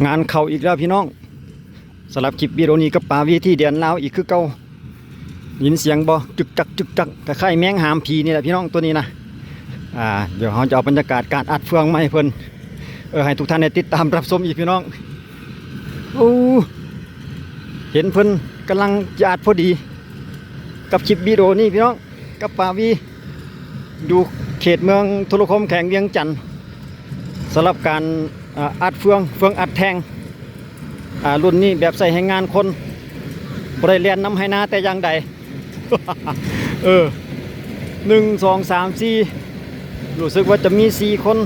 ງານເຂົ້າອີກແລ້ວພີ່ນ້ອງ ສຳລັບຄລິບວິດີໂອນີ້ກັບປາວີທີ່ແດນລາວອີກຄືເກົ່າ. ຍິນສຽງບໍ່? ຈຶກຈັກ ຈຶກຈັກ ຄ້າຍໆແມງຫາມຜີນີ້ແຫຼະພີ່ນ້ອງ ຕົວນີ້ນະ. ອ່າ ດຽວເຮົາຈະເອົາບັນຍາກາດການອັດເຟືອງມາໃຫ້ເພິ່ນ ເອີ ໃຫ້ທຸກທ່ານໄດ້ຕິດຕາມຮັບຊົມອີກພີ່ນ້ອງ. ໂອ້ ເຫັນເພິ່ນກຳລັງຈະອັດພໍດີກັບຄລິບວິດີໂອນີ້ພີ່ນ້ອງ ກັບປາວີ ຢູ່ເຂດເມືອງທຸລະຄົມ ແຂວງວຽງຈັນ ສຳລັບການ ເອີ ອັດເຟືອງ ເຟືອງອັດແທ່ງ ອ່າ ລຸ້ນນີ້ແບບໃຊ້ແຮງງານຄົນ ບໍ່ໄດ້ແລ່ນນຳໄຮ່ນາແຕ່ຢ່າງໃດ. ເອີ ໜຶ່ງ ສອງ ສາມ ສີ່ ຮູ້ສຶກວ່າຈະມີສີ່ຄົນ.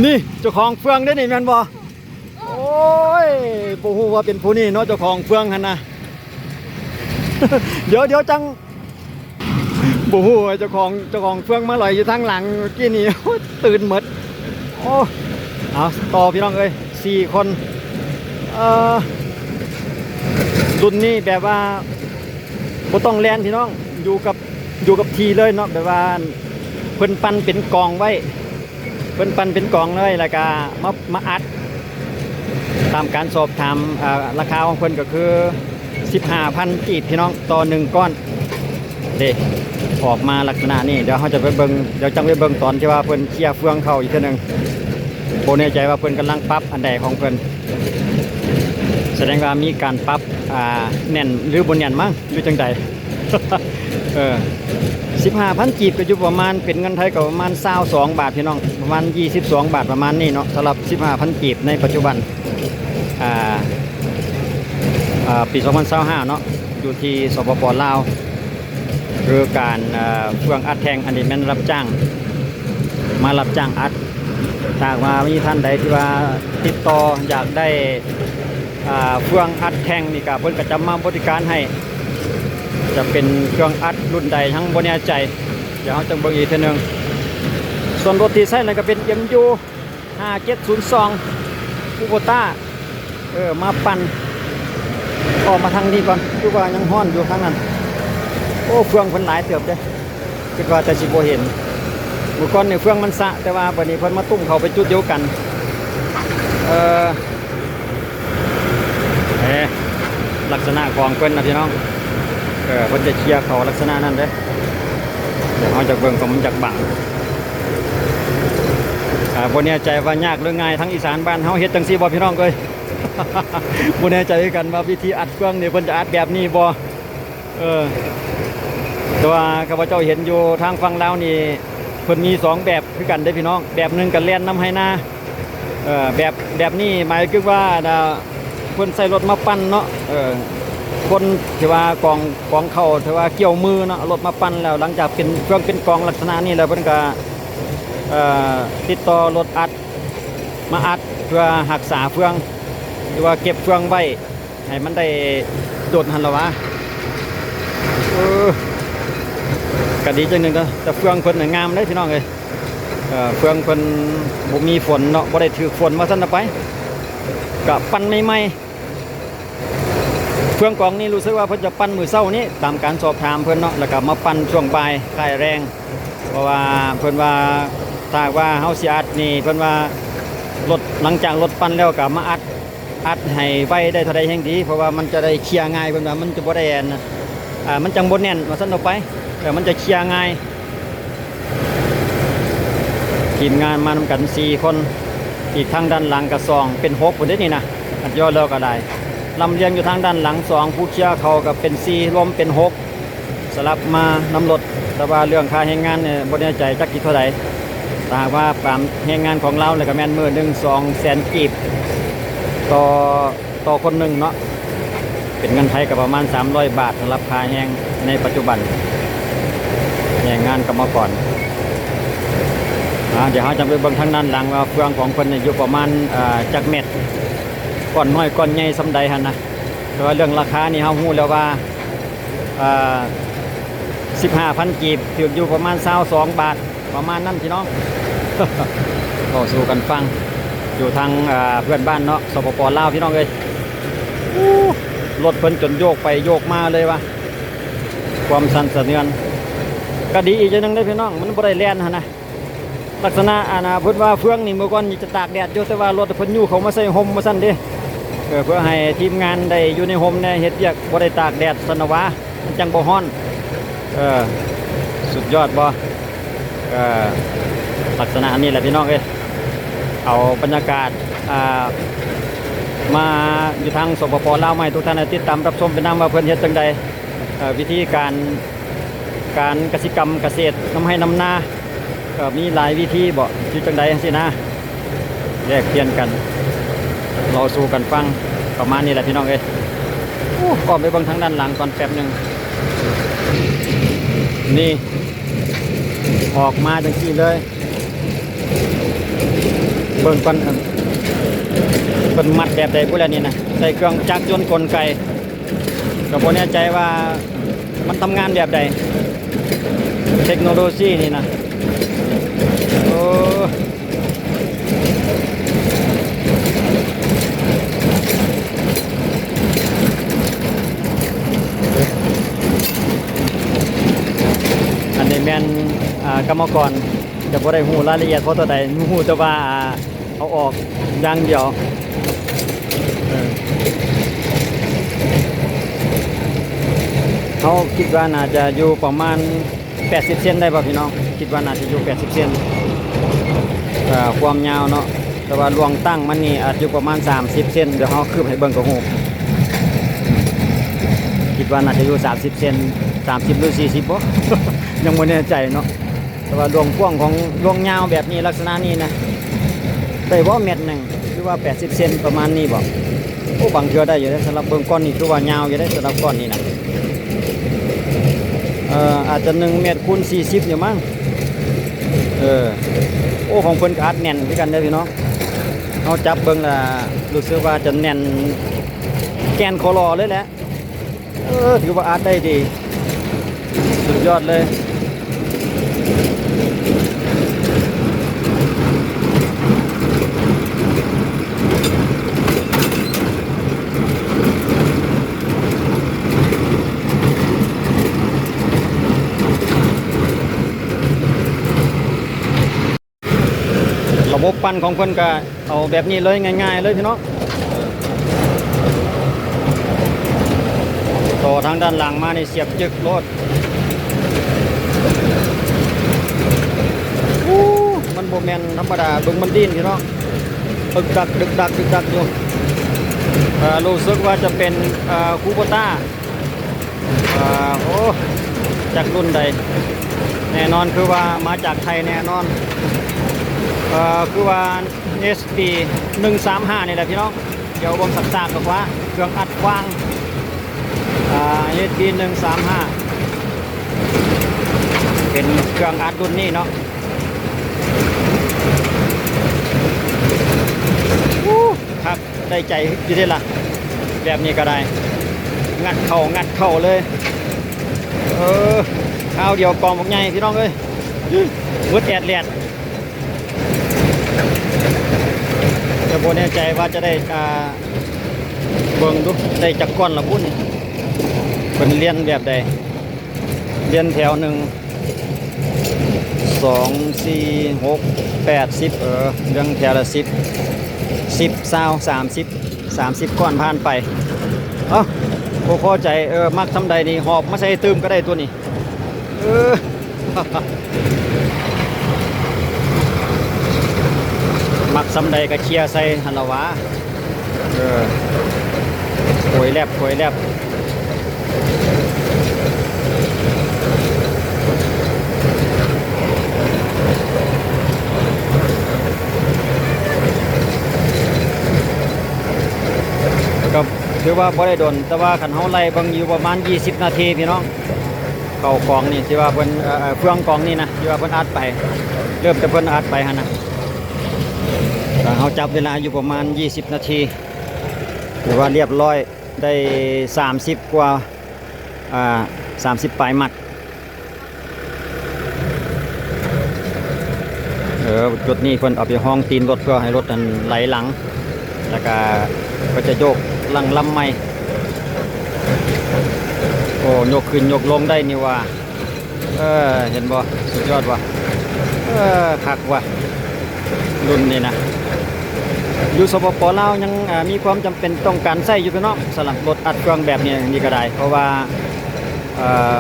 ນີ້ເຈົ້າຂອງເຟືອງເດ້ນີ້ ແມ່ນບໍ່? ໂອ້ຍ ບໍ່ຮູ້ວ່າເປັນຜູ້ນີ້ເນາະ ເຈົ້າຂອງເຟືອງຫັ້ນນະ. ດຽວ ດຽວຈັ່ງ ບໍ່ຮູ້ວ່າເຈົ້າຂອງ ເຈົ້າຂອງເຟືອງມາລອຍຢູ່ທາງຫຼັງເມື່ອກີ້ນີ້ ໂອ້ຍ ຕື່ນໝົດ. ໂອ້ ເອົາຕໍ່ພີ່ນ້ອງເອີຍ ສີ່ຄົນ. ເອີ ລຸ້ນນີ້ແບບວ່າບໍ່ຕ້ອງແລ່ນພີ່ນ້ອງ ຢູ່ກັບ ຢູ່ກັບທີ່ເລີຍເນາະ ແບບວ່າເພິ່ນປັ່ນເປັນກອງໄວ້ ເພິ່ນປັ່ນເປັນກອງເລີຍ ແລ້ວກະມາ ມາອັດ. ຕາມການສອບຖາມ ເອີ ລາຄາຂອງເພິ່ນກໍຄືສິບຫ້າພັນກີບພີ່ນ້ອງ ຕໍ່ໜຶ່ງກ້ອນເດ້ ອອກມາລັກສະນະນີ້. ດຽວເຮົາຈະໄປເບິ່ງ ດຽວຈັ່ງໄປເບິ່ງຕອນທີ່ວ່າເພິ່ນເຄຍເຟືອງເຂົ້າອີກເທື່ອໜຶ່ງ. ບໍ່ແນ່ໃຈວ່າເພິ່ນກຳລັງປັບອັນໃດຂອງເພິ່ນ ສະແດງວ່າມີການປັບ ອ່າ ແໜ້ນ ຫຼື ບໍ່ແໜ້ນມັ້ງ ຫຼື ຈັ່ງໃດ. ເອີ ສິບຫ້າພັນກີບກໍຢູ່ປະມານ ເປັນເງິນໄທກໍປະມານຊາວສອງບາດພີ່ນ້ອງ ປະມານຊາວສອງບາດ ປະມານນີ້ເນາະ ສຳລັບສິບຫ້າພັນກີບໃນປັດຈຸບັນ ອ່າ ອ່າ ປີສອງພັນຊາວຫ້າເນາະ ຢູ່ທີ່ ສປປ ລາວ ຄືການ ເອີ ເຟືອງອັດແທ່ງ ອັນນີ້ແມ່ນຮັບຈ້າງ ມາຮັບຈ້າງອັດ. ຖ້າຫາກວ່າມີທ່ານໃດທີ່ວ່າຕິດຕໍ່ຢາກໄດ້ ອ່າ ເຟືອງອັດແທ່ງນີ້ກະ ເພິ່ນກະຈະມາບໍລິການໃຫ້ ຈະເປັນເຄື່ອງອັດລຸ້ນໃດຍັງບໍ່ແນ່ໃຈ ດຽວເຮົາຈະເບິ່ງອີກເທື່ອໜຶ່ງ. ສ່ວນລົດທີ່ໃຊ້ນັ້ນກະເປັນ ເອັມຢູ ຫ້າເຈັດສູນສອງ ຄູໂບຕ້າ ເອີ ມາປັ່ນ ອອກມາທາງນີ້ກ່ອນ ຄືວ່າຍັງຮ້ອນຢູ່ທາງນັ້ນ. ໂອ້ ເຟືອງເພິ່ນຫຼາຍເຕີບເດ້ ຄິດວ່າແຕ່ຊິບໍ່ເຫັນ. ມື້ກ່ອນນີ້ເຟືອງມັນຊະ ແຕ່ວ່າບັດນີ້ເພິ່ນມາຕຸ້ມເຂົ້າໄປຈຸດດຽວກັນ. ເອີ ເອີ ລັກສະນະຂອງເພິ່ນນະພີ່ນ້ອງ ເອີ ເພິ່ນຈະເຄຍເຂົ້າລັກສະນະນັ້ນເດ້. ດຽວເຮົາຈະເບິ່ງ ກໍມັນຈັກບາງ ອ່າ ບໍ່ແນ່ໃຈວ່າຍາກຫຼືງ່າຍ ທາງອີສານບ້ານເຮົາເຮັດຈັ່ງຊີ້ບໍ່ພີ່ນ້ອງເອີຍ? ບໍ່ແນ່ໃຈຄືກັນວ່າວິທີອັດເຟືອງນີ້ເພິ່ນຈະອັດແບບນີ້ບໍ່? ເອີ ແຕ່ວ່າຂ້າພະເຈົ້າເຫັນຢູ່ທາງຝັ່ງລາວນີ້ ເພິ່ນມີສອງແບບຄືກັນເດ້ພີ່ນ້ອງ. ແບບໜຶ່ງກໍແລ່ນນຳໄຮ່ນາ ເອີ ແບບ ແບບນີ້ໝາຍຄືວ່າ ເພິ່ນໃຊ້ລົດມາປັ່ນເນາະ ເອີ ຄົນທີ່ວ່າກອງ ກອງເຂົ້າ ທີ່ວ່າກ່ຽວມືເນາະ ເອົາລົດມາປັ່ນແລ້ວ ຫຼັງຈາກເປັນເຟືອງເປັນກອງລັກສະນະນີ້ແລ້ວ ເພິ່ນກໍ ເອີ ຕິດຕໍ່ລົດອັດ ມາອັດເພື່ອຮັກສາເຟືອງ ຫຼືວ່າເກັບເຟືອງໄວ້ໃຫ້ມັນໄດ້ດົນຫັ້ນລະຫວາ. ເອີ ກະດີຈັ່ງໜຶ່ງເດີ ແຕ່ເຟືອງເພິ່ນນະງາມເດ້ພີ່ນ້ອງເອີຍ. ເອີ ເຟືອງເພິ່ນບໍ່ມີຝົນເນາະ ບໍ່ໄດ້ຖືກຝົນວ່າຊັ້ນເຖາະໄປ ກະປັ່ນໃໝ່ໆ. ເຟືອງກອງນີ້ຮູ້ສຶກວ່າເພິ່ນຈະປັ່ນມື້ເຊົ້ານີ້ ຕາມການສອບຖາມເພິ່ນເນາະ ແລ້ວກໍມາປັ່ນຊ່ວງບ່າຍຄ້າຍແລງ. ເພາະວ່າເພິ່ນວ່າ ຖ້າຫາກວ່າເຮົາຊິອັດນີ້ ເພິ່ນວ່າລົດ ຫຼັງຈາກລົດປັ່ນແລ້ວກໍມາອັດ ອັດໃຫ້ໄວໄດ້ເທົ່າໃດແຮ່ງດີ ເພາະວ່າມັນຈະໄດ້ເຄຍງ່າຍ ເພິ່ນວ່າມັນຈະບໍ່ໄດ້ອັນ ອ່າ ມັນຈັ່ງບໍ່ແໜ້ນວ່າຊັ້ນເຖາະໄປ ເອີ ມັນຈະເຄຍງ່າຍ. ທີມງານມານຳກັນສີ່ຄົນ ອີກທາງດ້ານຫຼັງກໍສອງ ເປັນຫົກພຸ້ນເດ້ນີ້ນະ ອັດຍໍແລ້ວກໍໄດ້ ລຳລຽງຢູ່ທາງດ້ານຫຼັງສອງ ຜູ້ເຄຍເຂົ້າກໍເປັນສີ່ ລວມເປັນຫົກ ສະຫຼັບມານຳລົດ. ແຕ່ວ່າເລື່ອງຄ່າແຮງງານນີ້ບໍ່ແນ່ໃຈຈັກຊິເທົ່າໃດ ຖ້າຫາກວ່າຕາມແຮງງານຂອງລາວແລ້ວກໍແມ່ນມື້ໜຶ່ງສອງແສນກີບ ຕໍ່ ຕໍ່ຄົນໜຶ່ງເນາະ ເປັນເງິນໄທກໍປະມານສາມຮ້ອຍບາດ ສຳລັບຄ່າແຮງໃນປັດຈຸບັນ ແຮງງານກຳມະກອນ. ອ່າ ດຽວເຮົາຈະໄປເບິ່ງທາງດ້ານຫຼັງວ່າເຟືອງຂອງເພິ່ນນີ້ຢູ່ປະມານ ເອີ ຈັກແມັດ ກ້ອນນ້ອຍກ້ອນໃຫຍ່ສ່ຳໃດຫັ້ນນະ. ແຕ່ວ່າເລື່ອງລາຄານີ້ເຮົາຮູ້ແລ້ວວ່າ ເອີ ສິບຫ້າພັນກີບ ຖືກຢູ່ປະມານຊາວສອງບາດ ປະມານນັ້ນພີ່ນ້ອງ. ເວົ້າສູ່ກັນຟັງ ຢູ່ທາງ ເອີ ເພື່ອນບ້ານເນາະ ສປປ ລາວ ພີ່ນ້ອງເອີຍ. ໂອ້ ລົດເພິ່ນຈົນໂຍກໄປໂຍກມາເລີຍວ່າ ຄວາມສັ່ນສະເທືອນ. ກໍດີອີກຢ່າງໜຶ່ງເດ້ພີ່ນ້ອງ ມັນບໍ່ໄດ້ແລ່ນຫັ້ນນະ. ລັກສະນະອັນນ່າ ເພິ່ນວ່າເຟືອງນີ້ເມື່ອກ່ອນນີ້ຈະຕາກແດດຢູ່ ແຕ່ວ່າລົດເພິ່ນຍູ້ເຂົ້າມາໃສ່ຮົ່ມວ່າຊັ້ນເດ້. ເອີ ເພື່ອໃຫ້ທີມງານໄດ້ຢູ່ໃນຮົ່ມແດ່ ເຮັດວຽກບໍ່ໄດ້ຕາກແດດຊັ້ນນະຫວາ ມັນຈັ່ງບໍ່ຮ້ອນ. ເອີ ສຸດຍອດບໍ່? ເອີ ລັກສະນະອັນນີ້ແຫຼະພີ່ນ້ອງເອີຍ ເອົາບັນຍາກາດ ອ່າ ມາຢູ່ທາງ ສປປ ລາວ ມາໃຫ້ທຸກທ່ານໄດ້ຕິດຕາມຮັບຊົມໄປນຳວ່າເພິ່ນເຮັດຈັ່ງໃດ ເອີ ວິທີການ ການກະສິກຳກະເສດ ນຳໄຮ່ນຳນາ ກໍມີຫຼາຍວິທີບໍ ຄືຈັ່ງໃດຈັ່ງຊີ້ນະ ແລກປ່ຽນກັນ ເລົ່າສູ່ກັນຟັງ ປະມານນີ້ແຫຼະພີ່ນ້ອງເອີຍ. ໂອ້ ອ້ອມໄປເບິ່ງທາງດ້ານຫຼັງກ່ອນແປັບໜຶ່ງ. ນີ້ ອອກມາຈັ່ງຊີ້ເລີຍ ເບິ່ງກ່ອນ ເພິ່ນມັດແບບໃດພຸ້ນແຫຼະນີ້ນະ ໃສ່ເຄື່ອງຈັກຍົນກົນໄກ. ກໍບໍ່ແນ່ໃຈວ່າມັນທຳງານແບບໃດ ເທັກໂນໂລຊີນີ້ນະ. ໂອ້ ອັນນີ້ແມ່ນ ອ່າ ກຳມະກອນ ຈະບໍ່ໄດ້ຮູ້ລາຍລະອຽດພໍເທົ່າໃດ ຮູ້ແຕ່ວ່າ ເອົາອອກຢ່າງດຽວ. ເອີ ເຮົາຄິດວ່າໜ້າຈະຢູ່ປະມານແປດສິບເຊັນໄດ້ບໍ່ພີ່ນ້ອງ? ຄິດວ່າໜ້າຈະຢູ່ແປດສິບເຊັນ ເອີ ຄວາມຍາວເນາະ. ແຕ່ວ່າລວງຕັ້ງມັນນີ້ອາດຢູ່ປະມານສາມສິບເຊັນ ດຽວເຮົາຄືບໃຫ້ເບິ່ງກໍຮູ້. ຄິດວ່າໜ້າຈະຢູ່ສາມສິບເຊັນ ສາມສິບ ຫຼື ສີ່ສິບບໍ? ຍັງບໍ່ແນ່ໃຈເນາະ. ແຕ່ວ່າລວງກວ້າງຂອງ ລວງຍາວແບບນີ້ ລັກສະນະນີ້ນະ ໄດ້ບໍ່ແມັດໜຶ່ງ ຫຼືວ່າແປດສິບເຊັນ ປະມານນີ້ບໍ? ໂອ້ ບາງເທື່ອໄດ້ຢູ່ເດ້ ສຳລັບເບິ່ງກ້ອນນີ້ ຄືວ່າຍາວຢູ່ເດ້ ສຳລັບກ້ອນນີ້ນະ. ເອີ ອາດຈະໜຶ່ງແມັດຄູນສີ່ສິບຢູ່ມັ້ງ. ເອີ ໂອ້ ຂອງເພິ່ນກໍອັດແໜ້ນຄືກັນເດີພີ່ນ້ອງ. ເຮົາຈັບເບິ່ງລະ ຮູ້ສຶກວ່າຈະແໜ້ນແກ່ນຄໍລໍເລີຍແຫຼະ. ເອີ ຖືວ່າອັດໄດ້ດີ ສຸດຍອດເລີຍ. ລະບົບປັ່ນຂອງເພິ່ນກະເອົາແບບນີ້ເລີຍ ງ່າຍໆເລີຍພີ່ນ້ອງ. ຕໍ່ທາງດ້ານຫຼັງມານີ້ສຽບຈຶກໂລດ. ໂອ້ ມັນບໍ່ແມ່ນທຳມະດາ ເບິ່ງມັນດີ້ນພີ່ນ້ອງ ດຶກດັກ ດຶກດັກ ດຶກດັກຢູ່. ເອີ ຮູ້ສຶກວ່າຈະເປັນ ເອີ ຄູໂບຕ້າ. ອ່າ ໂອ້ ຈັກລຸ້ນໃດ ແນ່ນອນຄືວ່າມາຈາກໄທແນ່ນອນ. ເອີ ຄືວ່າ ເອັດເອັສພີ ໜຶ່ງສາມຫ້າ ນີ້ແຫຼະພີ່ນ້ອງ. ດຽວເບິ່ງຊາກໆ ດອກວ່າເຄື່ອງອັດກວ້າງ ເອັດເອັສພີ ໜຶ່ງສາມຫ້າ ເປັນເຄື່ອງອັດລຸ້ນນີ້ເນາະ. ໂອ້ ຄັກ ໄດ້ໃຈຢູ່ເດ້ລະ ແບບນີ້ກໍໄດ້ ງັດເຂົ້າ ງັດເຂົ້າເລີຍ. ເອີ ຄາວດຽວກອງບັກໃຫຍ່ພີ່ນ້ອງເອີຍ ເບິດແອດແລດ. ແຕ່ບໍ່ແນ່ໃຈວ່າຈະໄດ້ ອ່າ ເບິ່ງດູ ໄດ້ຈັກກ້ອນລະບຸນີ້ ເພິ່ນລຽນແບບໃດ. ລຽນແຖວໜຶ່ງ ສອງ ສີ່ ຫົກ ແປດ ສິບ ເອີ ລຽນແຖວລະສິບ ສິບ ຊາວ ສາມສິບ ສາມສິບກ້ອນຜ່ານໄປ. ເອົ້າ ບໍ່ພໍໃຈ ເອີ ມັກສ່ຳໃດນີ້ຫອບມາໃສ່ຕື່ມກໍໄດ້ຕົວນີ້. ເອີ ມັກສ່ຳໃດກໍເຄຍໃສ່ຫັ້ນລະຫວາ. ເອີ ໂກຍແລັບ ໂກຍແລັບ. ກໍຖືວ່າບໍ່ໄດ້ດົນ ແຕ່ວ່າຄັນເຮົາໄລ່ເບິ່ງຢູ່ປະມານຊາວນາທີພີ່ນ້ອງ. ເຂົ້າກອງນີ້ທີ່ວ່າເພິ່ນ ເອີ ເຟືອງກອງນີ້ນະ ທີ່ວ່າເພິ່ນອັດໄປ ເລີ່ມແຕ່ເພິ່ນອັດໄປຫັ້ນນະ ເຮົາຈັບເວລາຢູ່ປະມານຊາວນາທີ ຖືວ່າລຽບຮ້ອຍ ໄດ້ສາມສິບກວ່າ ອ່າ ສາມສິບປາຍມັດ. ເອີ ຈຸດນີ້ເພິ່ນເອົາໄປຮອງຕີນລົດ ເພື່ອໃຫ້ລົດຫັ້ນໄຫຼຫຼັງ ແລ້ວກະເພິ່ນຈະໂຍກຫຼັງລຳໃໝ່. ໂອ້ ຍົກຂຶ້ນຍົກລົງໄດ້ນີ້ຫວ່າ. ເອີ ເຫັນບໍ່? ສຸດຍອດຫວາ. ເອີ ເອີ ຄັກວ່າ ລຸ້ນນີ້ນະ ຢູ່ ສປປ ລາວ ຍັງ ເອີ ມີຄວາມຈຳເປັນຕ້ອງການໃຊ້ຢູ່ພີ່ນ້ອງ ສຳລັບລົດອັດເຟືອງແບບນີ້ ນີ້ກໍໄດ້ ເພາະວ່າ ເອີ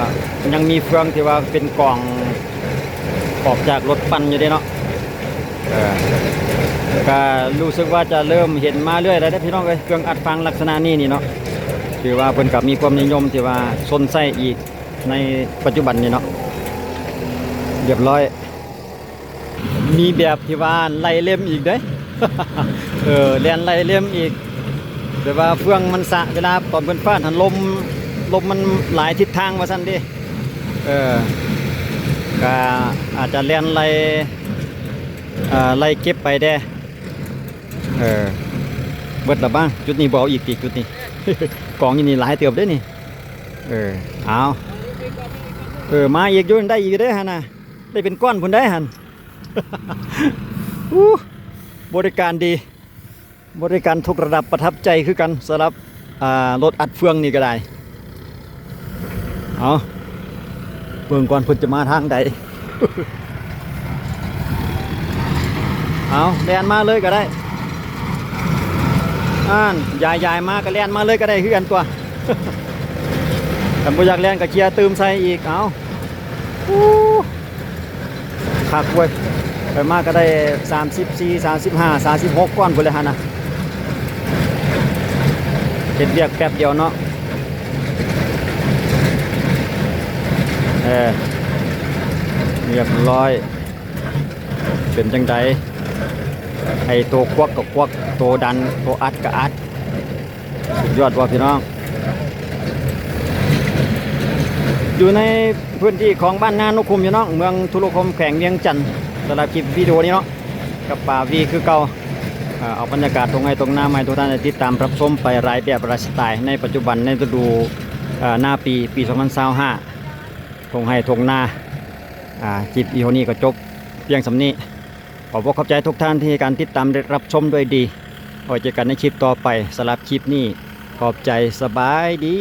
ຍັງມີເຟືອງທີ່ວ່າເປັນກອງອອກຈາກລົດປັ່ນຢູ່ເດ້ເນາະ. ເອີ ກໍຮູ້ສຶກວ່າຈະເລີ່ມເຫັນມາເລື້ອຍແລ້ວເດ້ພີ່ນ້ອງເອີຍ ເຄື່ອງອັດຟາງລັກສະນະນີ້ນີ້ເນາະ ຖືວ່າເພິ່ນກໍມີຄວາມນິຍົມທີ່ວ່າຊົນໃຊ້ອີກໃນປັດຈຸບັນນີ້ເນາະ. ຮຽບຮ້ອຍ ມີແບບທີ່ວ່າໄລ່ເລັມອີກເດ້ ເອີ ແລ່ນໄລ່ເລັມອີກ ແຕ່ວ່າເຟືອງມັນສະເວລາຕອນເພິ່ນຟາດຫັ້ນ ລົມ ລົມມັນຫຼາຍທິດທາງວ່າຊັ້ນເດ້. ເອີ ກະອາດຈະແລ່ນໄລ່ ເອີ ໄລ່ເກັບໄປແດ່. ເອີ ເບິດລະບ້າງ ຈຸດນີ້ບໍ່ເອົາອີກຕິ ຈຸດນີ້ ກອງຢູ່ນີ້ຫຼາຍເຕີບເດ້ນີ້. ເອີ ເອົາ ເອີ ມາອີກຢູ່ ໄດ້ອີກເດ້ຫັ້ນນະ ໄດ້ເປັນກ້ອນພຸ້ນໄດ໋ຫັ້ນ. ອູ້ ບໍລິການດີ ບໍລິການທຸກລະດັບ ປະທັບໃຈຄືກັນ ສຳລັບ ອ່າ ລົດອັດເຟືອງນີ້ກໍໄດ້. ເອົາ ເບິ່ງກ່ອນເພິ່ນຈະມາທາງໃດ. ເອົາ ແລ່ນມາເລີຍກໍໄດ້ ອ່ານ ຢາຍໆ ມາກໍແລ່ນມາເລີຍກໍໄດ້ຄືກັນຕົວະ. ຄັນບໍ່ຢາກແລ່ນກໍເຄຍຕື່ມໃສ່ອີກ. ເອົາ ອູ້ ຄັກເວີຍ ໄປມາກໍໄດ້ສາມສິບສີ່ ສາມສິບຫ້າ ສາມສິບຫົກກ້ອນພຸ້ນແຫຼະຫັ້ນນະ ເຮັດວຽກແປັບດຽວເນາະ. ເອີ ຮຽບຮ້ອຍ ເປັນຈັ່ງໃດ ໄອ້ໂຕຄວັກກໍຄວັກ ໂຕດັນ ໂຕອັດກໍອັດ. ສຸດຍອດບໍ່ພີ່ນ້ອງ ຢູ່ໃນພື້ນທີ່ຂອງບ້ານນານົກຂຸມ ພີ່ນ້ອງ ເມືອງທຸລະຄົມ ແຂວງວຽງຈັນ. ສຳລັບຄລິບວິດີໂອນີ້ເນາະ ກັບປາວີຄືເກົ່າ ເອົາບັນຍາກາດທົ່ງໄຮ່ທົ່ງນາມາໃຫ້ທຸກທ່ານໄດ້ຕິດຕາມຮັບຊົມໄປ ຫຼາຍແບບຫຼາຍສະໄຕ ໃນປັດຈຸບັນໃນລະດູ ເອ່ອ ນາປີ ປີສອງພັນຊາວຫ້າ ທົ່ງໄຮ່ທົ່ງນາ. ອາ ຄລິບວິດີໂອນີ້ກໍຈົບພຽງສ່ຳນີ້. ຂອບອົກຂອບໃຈທຸກທ່ານທີ່ໃຫ້ການຕິດຕາມ ແລະ ຮັບຊົມດ້ວຍດີ. ໄວ້ເຈີກັນໃນຄລິບຕໍ່ໄປ. ສຳລັບຄລິບນີ້ ຂອບໃຈ. ສະບາຍດີ.